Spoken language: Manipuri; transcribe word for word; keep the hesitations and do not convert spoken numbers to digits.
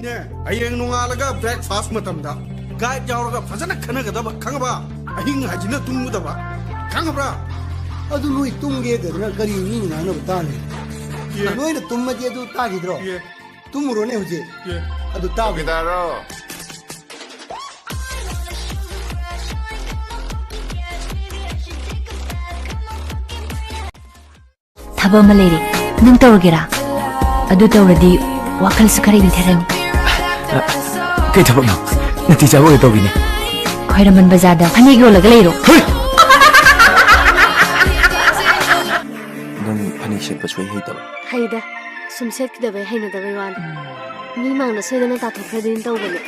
ꯅꯦ, ꯍꯌꯦꯡ ꯅꯣꯡꯉꯥꯜꯂꯒ breakfast ꯃꯇꯝꯗ guide ꯌꯥꯎꯔꯒ ꯐꯖꯅ ꯈꯟꯅꯒꯗꯕ, ꯈꯪꯉꯕ? ꯑꯍꯤꯡ ꯍꯥꯏꯁꯤꯅ ꯇꯨꯝꯒꯗꯕ, ꯈꯪꯉꯕ꯭ꯔꯥ? ꯑꯗꯨ ꯅꯣꯏ ꯇꯨꯝꯒꯦꯗꯅ ꯀꯔꯤ ꯃꯤꯅ ꯉꯥꯡꯅꯕ ꯇꯥꯅꯤ? ꯌꯦ꯫ ꯅꯣꯏꯅ ꯇꯨꯝꯃꯗꯤ ꯑꯗꯨ ꯇꯥꯈꯤꯗ꯭ꯔꯣ? ꯌꯦ꯫ ꯇꯨꯝꯃꯨꯔꯣꯅꯦ ꯍꯧꯖꯤꯛ꯫ ꯌꯦ꯫ ꯑꯗꯨ ꯇꯥꯕ ꯆꯧꯀꯤꯗꯥꯔꯣ꯫ ꯊꯕꯛ ꯑꯃ ꯂꯩꯔꯦ, ꯅꯪ ꯇꯧꯔꯒꯦꯔꯥ? ꯑꯗꯨ ꯇꯧꯔꯗꯤ ꯋꯥꯈꯜꯁꯨ ꯈꯔ ꯏꯪꯊꯔꯅꯤ꯫ ꯀꯩ ꯊꯕꯛꯅꯣ? ꯅꯨꯡꯇꯤ ꯆꯥꯕ ꯑꯣꯏꯅ ꯇꯧꯕꯤꯅꯦ꯫ ꯈ꯭ꯋꯥꯏꯔꯝꯕꯟ ꯕꯖꯥꯔꯗ ꯐꯅꯦꯛ ꯌꯣꯜꯂꯒ ꯂꯩꯔꯣ꯫ ꯅꯪ ꯐꯅꯦꯛ ꯁꯦꯠꯄ ꯁꯨꯍꯩ ꯍꯩꯇꯕ? ꯍꯩꯗ, ꯁꯨꯝ ꯁꯦꯠꯈꯤꯗꯕꯩ ꯍꯩꯅꯗꯕꯩ ꯋꯥꯅꯤ꯫ ꯃꯤ ꯃꯥꯡꯗ ꯁꯣꯏꯗꯅ ꯇꯥꯊꯣꯛꯈ꯭ꯔꯗꯤꯅ ꯇꯧꯕꯅꯦ꯫